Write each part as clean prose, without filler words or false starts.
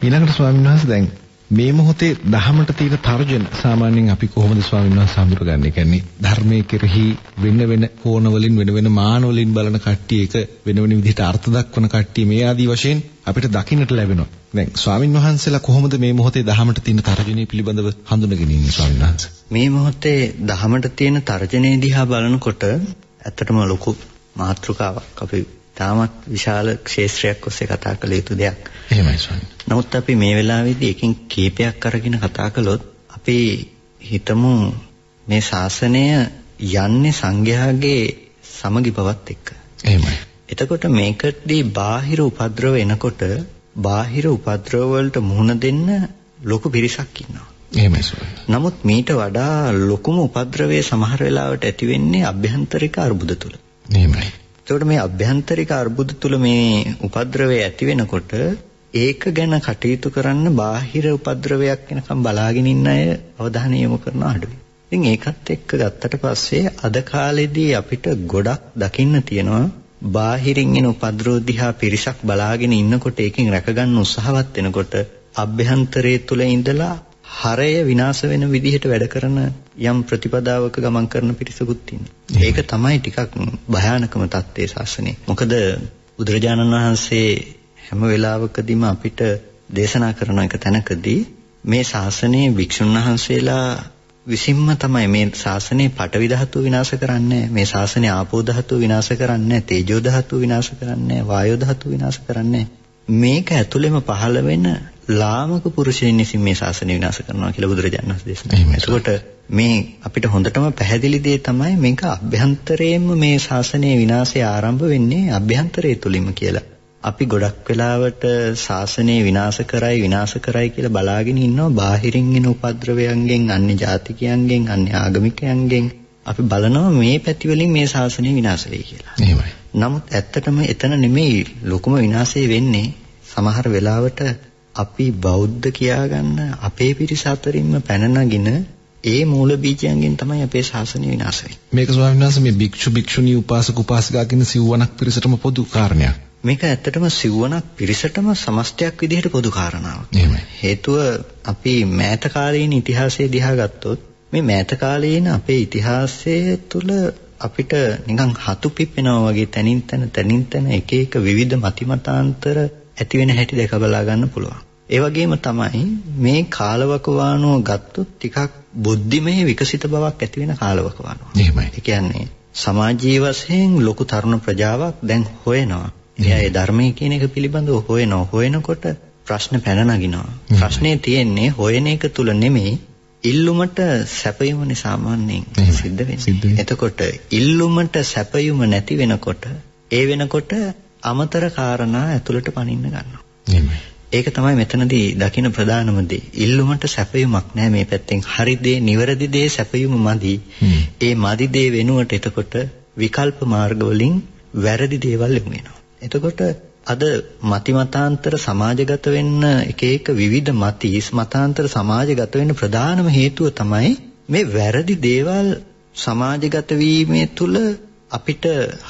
ඊළඟට ස්වාමීන් වහන්සේ දැන් මේ මොහොතේ දහමට තියෙන තර්ජන සාමාන්‍යයෙන් අපි කොහොමද ස්වාමීන් වහන්සේ හඳුනගන්නේ? ඒ කියන්නේ ධර්මයේ කෙරෙහි වෙන වෙන කෝණ වලින් වෙන වෙන මාන වලින් බලන කට්ටිය, ඒක වෙන වෙන විදිහට අර්ථ දක්වන කට්ටිය මේ ආදී වශයෙන් අපිට දකින්නට ලැබෙනවා. දැන් ස්වාමීන් වහන්සේලා කොහොමද මේ මොහොතේ දහමට තියෙන තර්ජනය පිළිබඳව හඳුනගෙන ඉන්නේ ස්වාමීන් වහන්සේ? මේ මොහොතේ දහමට තියෙන තර්ජනය දිහා බලනකොට ඇත්තටම ලොකු මාතෘකාවක්. අපි තාමත් විශාල ක්ෂේත්‍රයක් ඔස්සේ කතා කළ යුතු දෙයක්. එහෙමයි ස්වාමීන්. නමුත් අපි මේ වෙලාවේදී එකකින් කීපයක් අරගෙන කතා කළොත් අපි හිතමු මේ ශාසනය යන්නේ සංඝයාගේ සමගි බවත් එක්ක. එහෙමයි. එතකොට මේකදී බාහිර උපද්‍රව එනකොට බාහිර උපද්‍රව වලට මුහුණ දෙන්න ලොකු පිරිසක් ඉන්නවා. එහෙමයි ස්වාමීන්. නමුත් මීට වඩා ලොකුම උපද්‍රවය සමහර වෙලාවට ඇති වෙන්නේ අභ්‍යන්තරික අර්බුද තුල. එහෙමයි. එතකොට මේ අභ්‍යන්තරික අර්බුද තුල මේ උපද්‍රවය ඇති වෙනකොට ඒක ගැන කටයුතු කරන්න බාහිර උපද්‍රවයක් වෙනකම් බලාගෙන ඉන්න අය අවධානය යොමු කරන අඩුයි. ඉතින් ඒකත් එක්ක ගත්තට පස්සේ අද කාලෙදී අපිට ගොඩක් දකින්න තියෙනවා බාහිරින් එන උපද්‍රව දිහා පිරිසක් බලාගෙන ඉන්නකොට ඒකෙන් රැකගන්න උත්සාහවත් වෙනකොට අභ්‍යන්තරයේ තුල ඉඳලා හරය විනාශ වෙන විදිහට වැඩ කරන යම් ප්‍රතිපදාවක ගමන් කරන පිරිසකුත් ඉන්නවා. ඒක තමයි ටිකක් භයානකම තත්ත්වයේ ශාසනය. මොකද බුදුරජාණන් වහන්සේ හැම වෙලාවකදීම අපිට දේශනා කරන එක තැනකදී මේ ශාසනයේ භික්ෂුන් වහන්සේලා විසින්ම තමයි මේ ශාසනයේ පඨවි ධාතුව විනාශ කරන්නේ, මේ ශාසනයේ ආපෝ ධාතුව විනාශ කරන්නේ, තේජෝ ධාතුව විනාශ කරන්නේ, වායෝ ධාතුව විනාශ කරන්නේ. මේක ඇතුළෙම පහළ වෙන ලාමක පුරුෂයන් විසින් මේ ශාසනය විනාශ කරනවා කියලා බුදුරජාණන් වහන්සේ දේශනා කළා. එතකොට මේ අපිට හොඳටම පැහැදිලි දේ තමයි මේක අභ්‍යන්තරයෙන්ම මේ ශාසනයේ විනාශය ආරම්භ වෙන්නේ අභ්‍යන්තරය තුලින්ම කියලා. අපි ගොඩක් වෙලාවට ශාසනය විනාශ කරයි විනාශ කරයි කියලා බලාගෙන ඉන්නවා බාහිරින් එන උපද්‍රවයන්ගෙන්, අන්‍ය ජාතිකයන්ගෙන්, අන්‍ය ආගමිකයන්ගෙන්. අපි බලනවා මේ පැති වලින් මේ ශාසනය විනාශ වෙයි කියලා. එහෙමයි. නමුත් ඇත්තටම එතන නෙමෙයි ලොකුම විනාශය වෙන්නේ. සමහර වෙලාවට අපි බෞද්ධ කියාගන්න අපේ පිරිස අතරින්ම පැන නගින ඒ මූල බීජයන්ගෙන් තමයි අපේ ශාසනය විනාශ වෙන්නේ. මේක ස්වාමීන් වහන්සේ මේ භික්ෂු භික්ෂුණී උපාසක උපාසිකා කියන සිව්වණක් පිරිසටම පොදු කාරණයක්. මේක ඇත්තටම සිව්වණක් පිරිසටම සමස්තයක් විදිහට පොදු කාරණාවක්. එහෙමයි. හේතුව අපි මෑත කාලීන ඉතිහාසය දිහා ගත්තොත් මේ මෑත කාලීන අපේ ඉතිහාසය තුළ අපිට නිකන් හතු පිපෙනවා වගේ තනින් තන තනින් තන එක එක විවිධ මති මතාන්තර ඇති වෙන හැටි දැක බලා ගන්න පුළුවන්. ඒ වගේම තමයි මේ කාලවකවානුව ගත්තොත් ටිකක් බුද්ධිමය විකසිත බවක් ඇති වෙන කාලවකවානුවක්. එහෙමයි. ඒ කියන්නේ සමාජීය වශයෙන් ලොකු තරුණ ප්‍රජාවක් දැන් හොයනවා. එයා ඒ ධර්මයේ කියන එක පිළිබඳව හොයනවා. හොයනකොට ප්‍රශ්න පැන නගිනවා. ප්‍රශ්නේ තියෙන්නේ හොයන එක තුල නෙමෙයි, ඉල්ලුමට සැපයුමනේ සාමාන්‍යයෙන් සිද්ධ වෙන්නේ. එතකොට ඉල්ලුමට සැපයුම නැති වෙනකොට ඒ වෙනකොට අමතර කාරණා ඇතුළට පනින්න ගන්නවා. එහෙමයි. ඒක තමයි මෙතනදී දකින ප්‍රධානම දේ. ඉල්ලුමට සැපයුමක් නෑ මේ පැත්තෙන්. හරි දේ, නිවැරදි දේ සැපයුම මදි. ඒ මදි දේ වෙනුවට එතකොට විකල්ප මාර්ග වලින් වැරදි දේවල් යොමු වෙනවා. එතකොට අද මති මතාන්තර සමාජගත වෙන්න එක එක විවිධ මති මතාන්තර සමාජගත වෙන්න ප්‍රධානම හේතුව තමයි මේ වැරදි දේවල් සමාජගත වීමේ තුල අපිට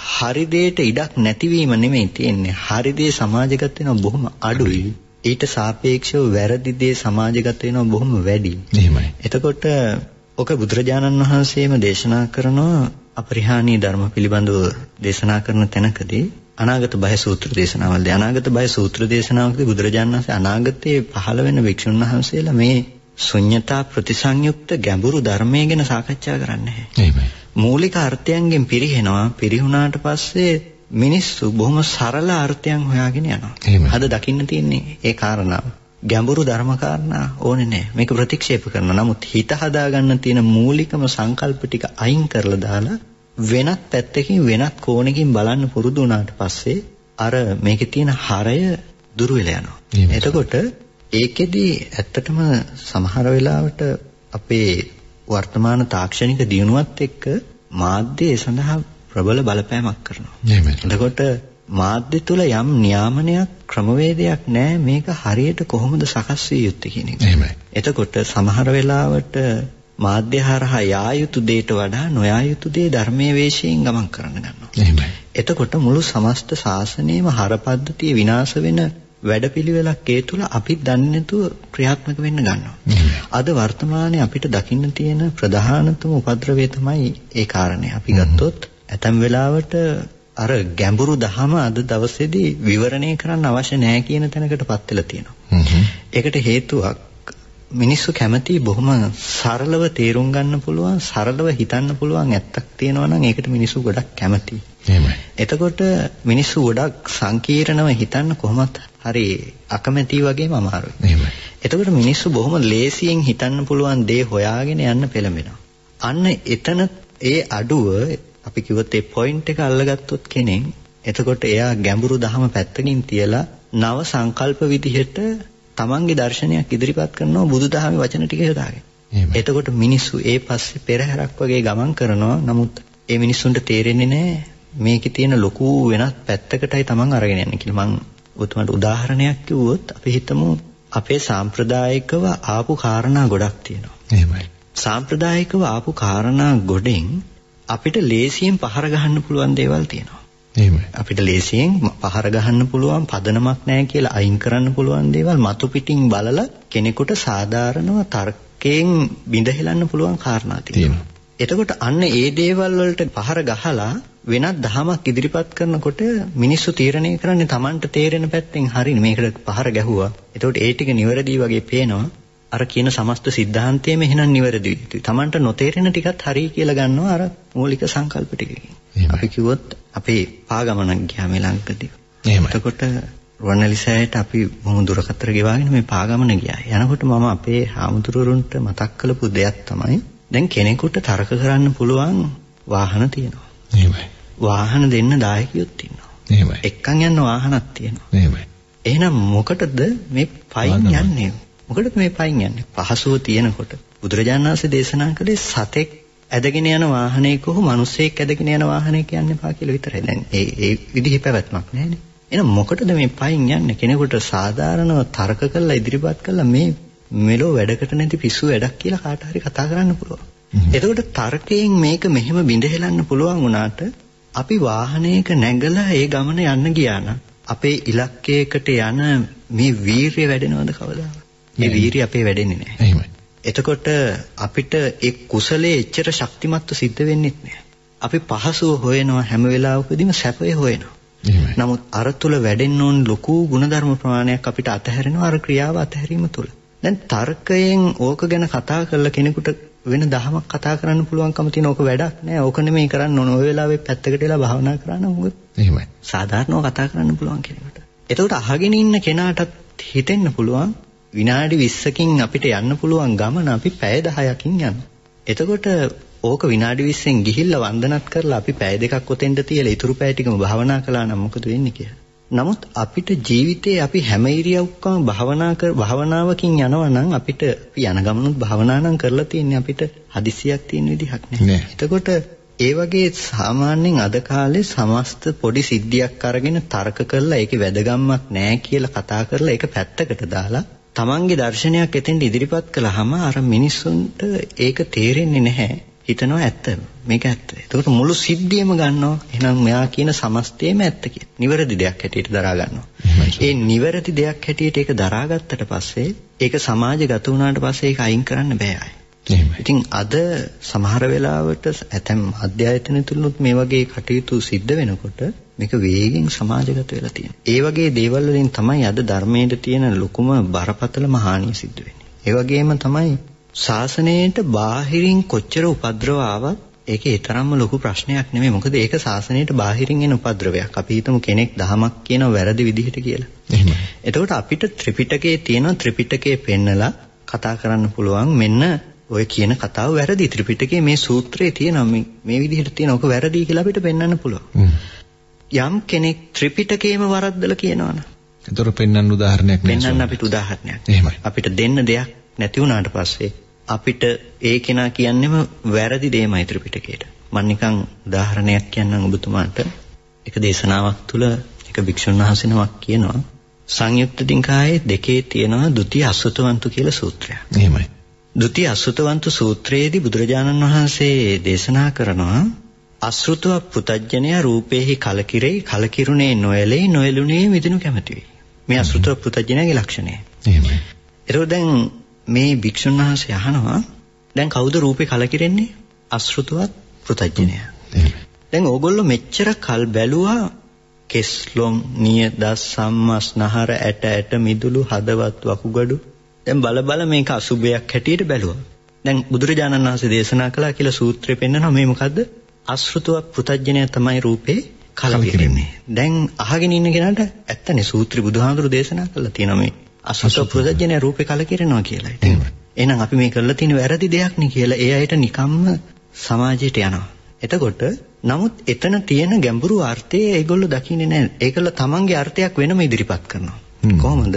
හරි දෙයට ඉඩක් නැතිවීම නෙමෙයි තියෙන්නේ. හරි දේ සමාජගත වෙනවා බොහොම අඩුයි. ඊට සාපේක්ෂව වැරදි දේ සමාජගත වෙනවා බොහොම වැඩි. එහෙමයි. එතකොට ඔක බුදුරජාණන් වහන්සේම දේශනා කරනවා අපරිහානීය ධර්ම පිළිබඳව දේශනා කරන තැනකදී අනාගත බය සූත්‍ර දේශනාවලදී අනාගත බය සූත්‍ර දේශනාවකදී බුදුරජාණන් වහන්සේ අනාගතයේ පහළ වෙන භික්ෂුන් වහන්සේලා මේ ශුන්‍යතා ප්‍රතිසංයුක්ත ගැඹුරු ධර්මය ගැන සාකච්ඡා කරන්නේ නැහැ. එහෙමයි. මූලික අර්ථයන්ගෙන් පිරිහෙනවා. පිරිහුණාට පස්සේ මිනිස්සු බොහොම සරල අර්ථයන් හොයාගෙන යනවා. අද දකින්න තියෙන්නේ ඒ කාරණාව. ගැඹුරු ධර්ම කාරණා ඕනේ නැහැ. මේක ප්‍රතික්ෂේප කරනවා. නමුත් හිත හදාගන්න තියෙන මූලිකම සංකල්ප ටික අයින් කරලා දාලා වෙනත් පැත්තකින් වෙනත් කෝණකින් බලන්න පුරුදු වුණාට පස්සේ අර මේකේ තියෙන හරය දුර වෙලා යනවා. එතකොට ඒකෙදි ඇත්තටම සමහර වෙලාවට අපේ වර්තමාන තාක්ෂණික දියුණුවත් එක්ක මාධ්‍ය ඒ සඳහා ප්‍රබල බලපෑමක් කරනවා. එතකොට මාධ්‍ය තුල යම් නියාමනයක් ක්‍රමවේදයක් නෑ මේක හරියට කොහොමද සකස් විය යුත්තේ කියන එක. එතකොට සමහර වෙලාවට මාධ්‍ය හරහා යා යුතු දෙයට වඩා නොයා යුතු දේ ධර්මයේ වේශයෙන් ගමන් කරන්න ගන්නවා. එහෙමයි. එතකොට මුළු සමස්ත ශාසනයේම හර පද්ධතිය විනාශ වෙන වැඩපිළිවෙලක් ඒ තුල අපි දන්නේ නැතුව ක්‍රියාත්මක වෙන්න ගන්නවා. අද වර්තමානයේ අපිට දකින්න තියෙන ප්‍රධානතම උපද්‍රවය තමයි ඒ කාරණේ. අපි ගත්තොත් ඇතැම් වෙලාවට අර ගැඹුරු දහම අද දවසේදී විවරණය කරන්න අවශ්‍ය නැහැ කියන තැනකටපත් වෙලා තියෙනවා. ඒකට හේතුවක් මිනිස්සු කැමති බොහොම සරලව තේරුම් ගන්න පුළුවන්, සරලව හිතන්න පුළුවන් ඇත්තක් තියෙනවා නම් ඒකට මිනිස්සු ගොඩක් කැමතියි. එහෙමයි. එතකොට මිනිස්සු ගොඩක් සංකීර්ණව හිතන්න කොහොමත් හරි අකමැති වගේම අමාරුයි. එහෙමයි. එතකොට මිනිස්සු බොහොම ලේසියෙන් හිතන්න පුළුවන් දේ හොයාගෙන යන්න පෙළඹෙනවා. අන්න එතන ඒ අඩුව අපි කිව්වොත් ඒ පොයින්ට් එක අල්ලගත්තොත් කෙනෙක්, එතකොට එයා ගැඹුරු දහම පැත්තකින් තියලා නව සංකල්ප විදිහට තමන්ගේ දර්ශනයක් ඉදිරිපත් කරනවා බුදුදහමේ වචන ටික යොදාගෙන. එතකොට මිනිස්සු ඒ පස්සේ පෙරහැරක් වගේ ගමන් කරනවා. නමුත් ඒ මිනිස්සුන්ට තේරෙන්නේ නැහැ මේකේ තියෙන ලොකු වෙනස් පැත්තකටයි තමන් අරගෙන යන්නේ කියලා. මං ඔබතුමාට උදාහරණයක් කිව්වොත් අපි හිතමු අපේ සාම්ප්‍රදායිකව ආපු කාරණා ගොඩක් තියෙනවා. එහෙමයි. සාම්ප්‍රදායිකව ආපු කාරණා ගොඩෙන් අපිට ලේසියෙන් පහර ගහන්න පුළුවන් දේවල් තියෙනවා. එහෙමයි. අපිට ලේසියෙන් පහර ගහන්න පුළුවන්, පදනමක් නැහැ කියලා අයින් කරන්න පුළුවන් දේවල් මතු පිටින් බලලා කෙනෙකුට සාධාරණව තර්කයෙන් බිඳහෙලන්න පුළුවන් කාරණා තියෙනවා. එතකොට අන්න ඒ දේවල් වලට පහර ගහලා වෙනත් දහමක් ඉදිරිපත් කරනකොට මිනිස්සු තීරණය කරන්නේ Tamanට තේරෙන පැත්තෙන් හරිනේ මේකට පහර ගැහුවා. එතකොට ඒ ටික නිවැරදි වගේ පේනවා. අර කියන සමස්ත සිද්ධාන්තයම එහෙනම් නිවැරදි යුතුයි. Tamanට නොතේරෙන ටිකත් හරි කියලා ගන්නවා අර මූලික සංකල්ප ටිකකින්. අපි කිව්වොත් අපේ පාගමනක් ගියා මේ ළඟදී. එහෙමයි. එතකොට රුවන්වැලි සෑයට අපි බොහොම දුරකතර ගෙවාගෙන මේ පාගමන ගියා. යනකොට මම අපේ හාමුදුරුවරුන්ට මතක් කළපු දෙයක් තමයි දැන් කෙනෙකුට තර්ක කරන්න පුළුවන් වාහන තියෙනවා. එහෙමයි. වාහන දෙන්න දායකයොත් ඉන්නවා. එහෙමයි. එක්කන් යන්න වාහනක් තියෙනවා. එහෙමයි. එහෙනම් මොකටද මේ පයින් යන්නේ? මොකටද මේ පයින් යන්නේ? පහසුව තියෙනකොට බුදුරජාණන් වහන්සේ දේශනා කළේ සතෙක් ඇදගෙන යන වාහනයක හෝ මිනිසෙක් ඇදගෙන යන වාහනයක යන්න එපා කියලා විතරයි. දැන් ඒ ඒ විදිහේ පැවැත්මක් නෑනේ. එහෙනම් මොකටද මේ පයින් යන්නේ? කෙනෙකුට සාධාරණව තර්ක කරලා ඉදිරිපත් කළා මේ මෙලෝ වැඩකට නැති පිස්සු වැඩක් කියලා කාට හරි කතා කරන්න පුළුවන්. එතකොට තර්කයෙන් මේක මෙහෙම බිඳහෙලන්න පුළුවන් වුණාට අපි වාහනයක නැගලා ඒ ගමන යන්න ගියා නම් අපේ ඉලක්කයකට යන මේ වීරිය වැඩෙනවද කවදාවත්? මේ වීරිය අපේ වැඩෙන්නේ නැහැ. එහෙමයි. එතකොට අපිට ඒ කුසලයේ එච්චර ශක්තිමත්ව සිද්ධ වෙන්නේ නැහැ. අපි පහසුව හොයනවා හැම වෙලාවකදීම සැපය හොයනවා. එහෙමයි. නමුත් අර තුල වැඩෙන්න ඕන ලොකු ගුණධර්ම ප්‍රමාණයක් අපිට අතහැරෙනවා අර ක්‍රියාව අතහැරීම තුල. දැන් තර්කයෙන් ඕක ගැන කතා කරලා කෙනෙකුට වෙන දහමක් කතා කරන්න පුළුවන්කම තියෙන ඕක වැඩක් නෑ. ඕක නෙමෙයි කරන්න ඕන. ඔය වෙලාවේ පැත්තකට වෙලා භාවනා කරා නම් මොකද? එහෙමයි. සාධාරණව කතා කරන්න පුළුවන් කෙනෙකුට. එතකොට අහගෙන ඉන්න කෙනාටත් හිතෙන්න පුළුවන් විනාඩි 20කින් අපිට යන්න පුළුවන් ගමන අපි පැය 10කින් යනවා. එතකොට ඕක විනාඩි 20න් ගිහිල්ලා වන්දනත් කරලා අපි පැය දෙකක් ඔතෙන්ට තියලා ඉතුරු පැය ටිකම භාවනා කළා නම් මොකද වෙන්නේ කියලා. නමුත් අපිට ජීවිතේ අපි හැම ඉරියව්වකම භාවනාවකින් යනවා නම් අපිට අපි යන ගමනුත් භාවනා නම් කරලා තියෙන්නේ අපිට හදිසියක් තියෙන විදිහක් නෑ. එතකොට ඒ වගේ සාමාන්‍යයෙන් අද කාලේ සමස්ත පොඩි සිද්ධියක් අරගෙන තර්ක කරලා ඒකේ වැදගම්මක් නෑ කියලා කතා කරලා ඒක පැත්තකට දාලා තමන්ගේ දර්ශනයක් එතෙන්ට ඉදිරිපත් කළාම අර මිනිස්සුන්ට ඒක තේරෙන්නේ නැහැ. හිතනවා ඇත්ත මේක ඇත්ත. එතකොට මුළු සිද්ධියම ගන්නවා. එහෙනම් මෙයා කියන සමස්තයම ඇත්ත කියලා. නිවැරදි දෙයක් හැටියට දරා ගන්නවා. ඒ නිවැරදි දෙයක් හැටියට ඒක දරාගත්තට පස්සේ ඒක සමාජගත වුණාට පස්සේ ඒක අයින් කරන්න බෑ ආයේ. ඉතින් අද සමහර වෙලාවට ඇතැම් අධ්‍යායතන තුලුත් මේ වගේ කටයුතු සිද්ධ වෙනකොට මේක වේගෙන් සමාජගත වෙලා තියෙනවා. ඒ වගේ දේවල් වලින් තමයි අද ධර්මයේ තියෙන ලොකුම බරපතලම හානිය සිද්ධ වෙන්නේ. ඒ වගේම තමයි ශාසනයට බාහිරින් කොච්චර උපද්‍රව ආවත් ඒක ඒ තරම්ම ලොකු ප්‍රශ්නයක් නෙමෙයි. මොකද ඒක ශාසනයට බාහිරින් එන උපද්‍රවයක්. අපි හිතමු කෙනෙක් දහමක් කියන වැරදි විදිහට කියලා. එහෙමයි. එතකොට අපිට ත්‍රිපිටකයේ තියෙන ත්‍රිපිටකයේ පෙන්නලා කතා කරන්න පුළුවන් මෙන්න ඔය කියන කතාව වැරදි. ත්‍රිපිටකයේ මේ සූත්‍රයේ තියෙන මේ විදිහට තියෙන ඔක වැරදි කියලා අපිට පෙන්වන්න පුළුවන්. යම් කෙනෙක් ත්‍රිපිටකයේම වරද්දලා කියනවනම් එතකොට පෙන්වන්න උදාහරණයක් නෑ. පෙන්වන්න අපිට උදාහරණයක්. එහෙමයි. අපිට දෙන්න දෙයක් නැති වුණාට පස්සේ අපිට ඒ කෙනා කියන්නේම වැරදි දෙයමයි ත්‍රිපිටකයට. මම නිකන් උදාහරණයක් කියන්නම් ඔබතුමාට. එක දේශනාවක් තුල එක භික්ෂුන් වහන්සේ නමක් කියනවා සංයුක්ත නිකායේ දෙකේ තියෙනවා ဒ ුතිය අසුතවන්තු කියලා සූත්‍රයක්. එහෙමයි. ဒ ුතිය අසුතවන්තු සූත්‍රයේදී බුදුරජාණන් වහන්සේ දේශනා කරනවා අසෘතව පෘතජ්ජනය රූපේහි කලකිරෙයි, කලකිරුණේ නොයලෙයි, නොයලුණේ මිදිනු කැමති වෙයි. මේ අසෘතවත් පෘථග්ජනයාගේ ලක්ෂණය. එහෙමයි. ඒතකොට දැන් මේ භික්ෂුන් වහන්සේ අහනවා දැන් කවුද රූපේ කලකිරෙන්නේ? අසෘතවත් පෘථග්ජනයා. එහෙමයි. දැන් ඕගොල්ලෝ මෙච්චර කල් බැලුවා කෙස්ලොම් නිය දස් සම්මස් නහර ඇට ඇට මිදුළු හදවත් වකුගඩු දැන් බල බල මේක අසුබයක් හැටියට බැලුවා. දැන් බුදුරජාණන් වහන්සේ දේශනා කළා කියලා සූත්‍රේ පෙන්නනවා මේ මොකද්ද? අසෘතවත් පෘථග්ජනයා තමයි රූපේ කලකිරෙන්නේ. දැන් අහගෙන ඉන්න කෙනාට ඇත්තනේ සූත්‍රي බුදුහාමුදුරු දේශනා කළා තියෙනවා මේ අසෘතවත් පෘථග්ජනයා රූපේ කලකිරෙනවා කියලා. ඉතින් එහෙනම් අපි මේ කරලා තියෙන වැරදි දෙයක් නේ කියලා ඒ අයට නිකම්ම සමාජයට යනවා. එතකොට නමුත් එතන තියෙන ගැඹුරු අර්ථය ඒගොල්ලෝ දකින්නේ නැහැ. ඒකල තමන්ගේ අර්ථයක් වෙනම ඉදිරිපත් කරනවා. කොහොමද?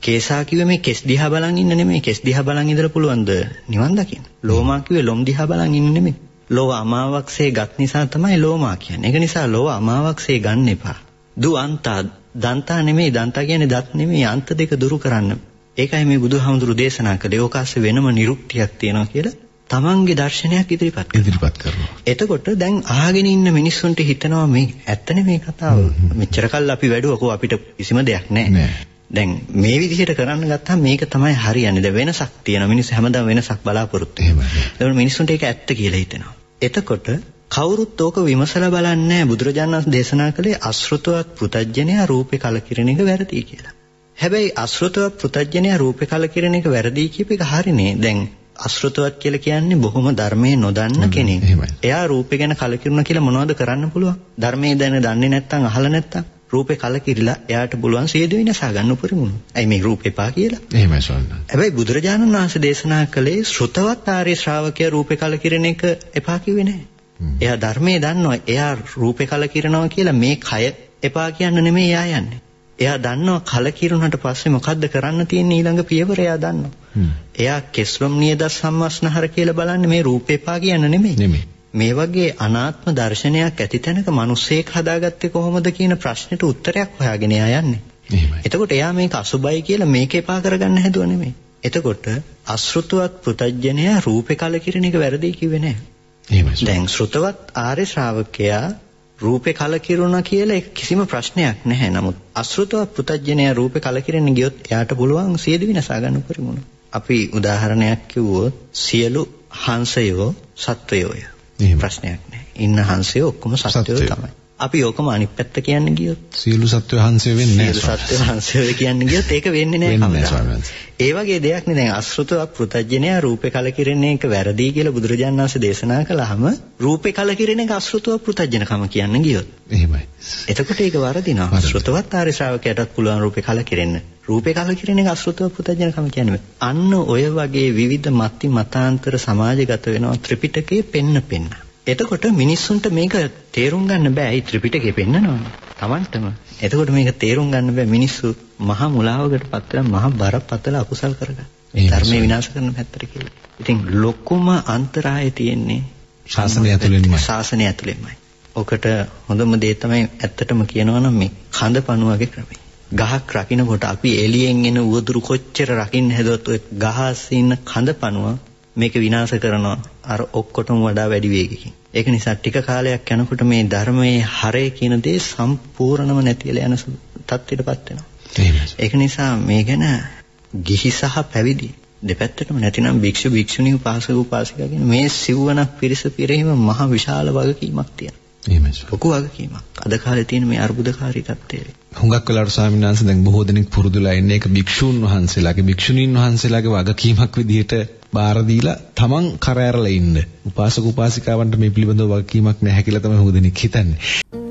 කේසා කිව්වේ මේ කෙස් දිහා බලන් ඉන්න නෙමෙයි. කෙස් දිහා බලන් ඉඳලා පුළුවන්ද නිවන් දකින්න? ලෝමා කිව්වේ ලොම් දිහා බලන් ඉන්න නෙමෙයි. ලෝව අමාවක්සේ ගත් නිසා තමයි ලෝමා කියන්නේ. ඒක නිසා ලෝව අමාවක්සේ ගන්න එපා. දු අන්තා දන්තා නෙමෙයි. දන්තා කියන්නේ දත් නෙමෙයි. අන්ත දෙක දුරු කරන්න. ඒකයි මේ බුදුහාමුදුරු දේශනා කළේ. ඕක ASCII වෙනම නිරුක්තියක් තියෙනවා කියලා තමන්ගේ දර්ශනයක් ඉදිරිපත් කරනවා. එතකොට දැන් අහගෙන ඉන්න මිනිස්සුන්ට හිතෙනවා මේ ඇත්තනේ මේ කතාව. මෙච්චර කල් අපි වැඩුවා කෝ අපිට කිසිම දෙයක් නැහැ. දැන් මේ විදිහට කරන්න ගත්තාම මේක තමයි හරියන්නේ. දැන් වෙනසක් තියෙනවා. මිනිස්සු හැමදාම වෙනසක් බලාපොරොත්තු වෙනවා. එතකොට මිනිස්සුන්ට ඒක ඇත්ත කියලා හිතෙනවා. එතකොට කවුරුත් ඕක විමසලා බලන්නේ නැහැ. බුදුරජාණන් වහන්සේ දේශනා කළේ අසෘතවත් පෘථග්ජනයා රූපේ කලකිරෙන එක වැරදි කියලා. හැබැයි අසෘතවත් පෘථග්ජනයා රූපේ කලකිරෙන එක වැරදි කියප එක හරිනේ. දැන් අසෘතවත් කියලා කියන්නේ බොහොම ධර්මයේ නොදන්න කෙනෙක්. එයා රූපේ ගැන කලකිරුණා කියලා මොනවද කරන්න පුළුවන්? ධර්මයේ දැන දන්නේ නැත්නම් අහලා නැත්නම් රූපේ කලකිරිලා එයාට පුළුවන් සියදිවි විනාශ ගන්න උපරිම වුණා. ඇයි මේ රූපේ එපා කියලා? එහෙමයි ස්වාමීන් වහන්සේ. හැබැයි බුදුරජාණන් වහන්සේ දේශනා කළේ ශ්‍රුතවත් ආර්ය ශ්‍රාවකයා රූපේ කලකිරෙන එක එපා කිව්වේ නෑ. එයා ධර්මයේ දන්නවා. එයා රූපේ කලකිරෙනවා කියලා මේ කය එපා කියන්න නෙමෙයි එයා යන්නේ. එයා දන්නවා කලකිරුණාට පස්සේ මොකද්ද කරන්න තියෙන්නේ ඊළඟ පියවර එයා දන්නවා. එයා කෙස්ලොම් නියද සම්මස්නහර කියලා බලන්නේ මේ රූපේ එපා කියන්න නෙමෙයි. මේ වගේ අනාත්ම දර්ශනයක් ඇති තැනක මිනිස්සෙක් හදාගත්තේ කොහොමද කියන ප්‍රශ්නෙට උත්තරයක් හොයාගෙන එයා යන්නේ. එතකොට එයා මේක අසුබයි කියලා මේක එපා කරගන්න හැදුවා නෙමෙයි. එතකොට අසෘතවත් පෘථග්ජනයා රූපේ කලකිරෙන එක වැරදි කිව්වේ නෑ. දැන් ශ්‍රුතවත් ආර්ය ශ්‍රාවකයා රූපේ කලකිරුණා කියලා ඒක කිසිම ප්‍රශ්නයක් නැහැ. නමුත් අශ්‍රුතවත් පෘථග්ජනයා රූපේ කලකිරෙන්න ගියොත් එයාට පුළුවන් සියදිවි විනාශ ගන්න උපරිම වුණා. අපි උදාහරණයක් කිව්වොත් සියලු හංසයෝ සත්වයෝය. ප්‍රශ්නයක් නැහැ. ඉන්න හංසයෝ ඔක්කොම සත්වයෝ තමයි. අපි ඔකම අනිත් පැත්ත කියන්න ගියොත් සියලු සත්වයෝ හංසයෝ වෙන්නේ නැහැ. සියලු සත්වයෝ හංසයෝ කියන්න ගියොත් ඒක වෙන්නේ නැහැ කවදාවත්. ඒ වගේ දෙයක් නේ. දැන් අශ්‍රුතවත් පෘථග්ජනයා රූපේ කලකිරෙන එක වැරදි කියලා බුදුරජාණන් වහන්සේ දේශනා කළාම රූපේ කලකිරෙන එක අශ්‍රුතවත් පෘථග්ජනකම කියන්න ගියොත් එහෙමයි. එතකොට ඒක වරදිනවා. ශ්‍රුතවත් ආර්ය ශ්‍රාවකයාටත් පුළුවන් රූපේ කලකිරෙන්න. රූපේ කලකිරෙන එක අශ්‍රුතවත් පෘථග්ජනකම කියන්නේ. අන්න ඔය වගේ විවිධ මති මතාන්තර සමාජගත වෙනවා ත්‍රිපිටකයේ පෙන්න පෙන්න. එතකොට මිනිස්සුන්ට මේක තේරුම් ගන්න බෑ. ඒ ත්‍රිපිටකේ පෙන්නනවනේ තමන්ටම. එතකොට මේක තේරුම් ගන්න බෑ. මිනිස්සු මහා මුලාවකට පත් වෙලා මහා බරපතල අකුසල් කරගන්න. ධර්මයේ විනාශ කරන පැත්තට කියලා. ඉතින් ලොකුම අන්තරාය තියෙන්නේ ශාසනය ඇතුළෙන්මයි. ශාසනය ඇතුළෙන්මයි. ඔකට හොඳම දේ තමයි ඇත්තටම කියනවා නම් මේ කඳ පණුවගේ ක්‍රමය. ගහක් රකින්නකොට අපි එළියෙන් එන උවදුරු කොච්චර රකින්න හැදුවත් ඔය ගහ අස්සේ ඉන්න කඳ පණුව මේක විනාශ කරනවා අර ඔක්කොටම වඩා වැඩි වේගකින්. ඒක නිසා ටික කාලයක් යනකොට මේ ධර්මයේ හරය කියන දේ සම්පූර්ණම නැතිලා යන තත්ත්වයටපත් වෙනවා. ඒක නිසා මේ ගැන ගිහි සහ පැවිදි දෙපැත්තටම නැතිනම් භික්ෂු භික්ෂුණී උපාසක උපාසිකා කියන මේ සිව්වනක් පිරිස පිරෙහිම මහ විශාල වගකීමක් තියෙනවා. එහෙමයි. ලොකු වගකීමක්. අද කාලේ තියෙන මේ අර්බුදකාරී තත්ත්වය. හුඟක් වෙලාවට ස්වාමීන් වහන්සේ දැන් බොහෝ දෙනෙක් පුරුදුලා ඉන්නේ ඒක භික්ෂූන් වහන්සේලාගේ භික්ෂුණීන් වහන්සේලාගේ වගකීමක් විදිහට බාර දීලා තමන් කර ඇරලා ඉන්න. උපාසක උපාසිකාවන්ට මේ පිළිබඳව වගකීමක් නැහැ කියලා තමයි හුඟ දෙනෙක් හිතන්නේ.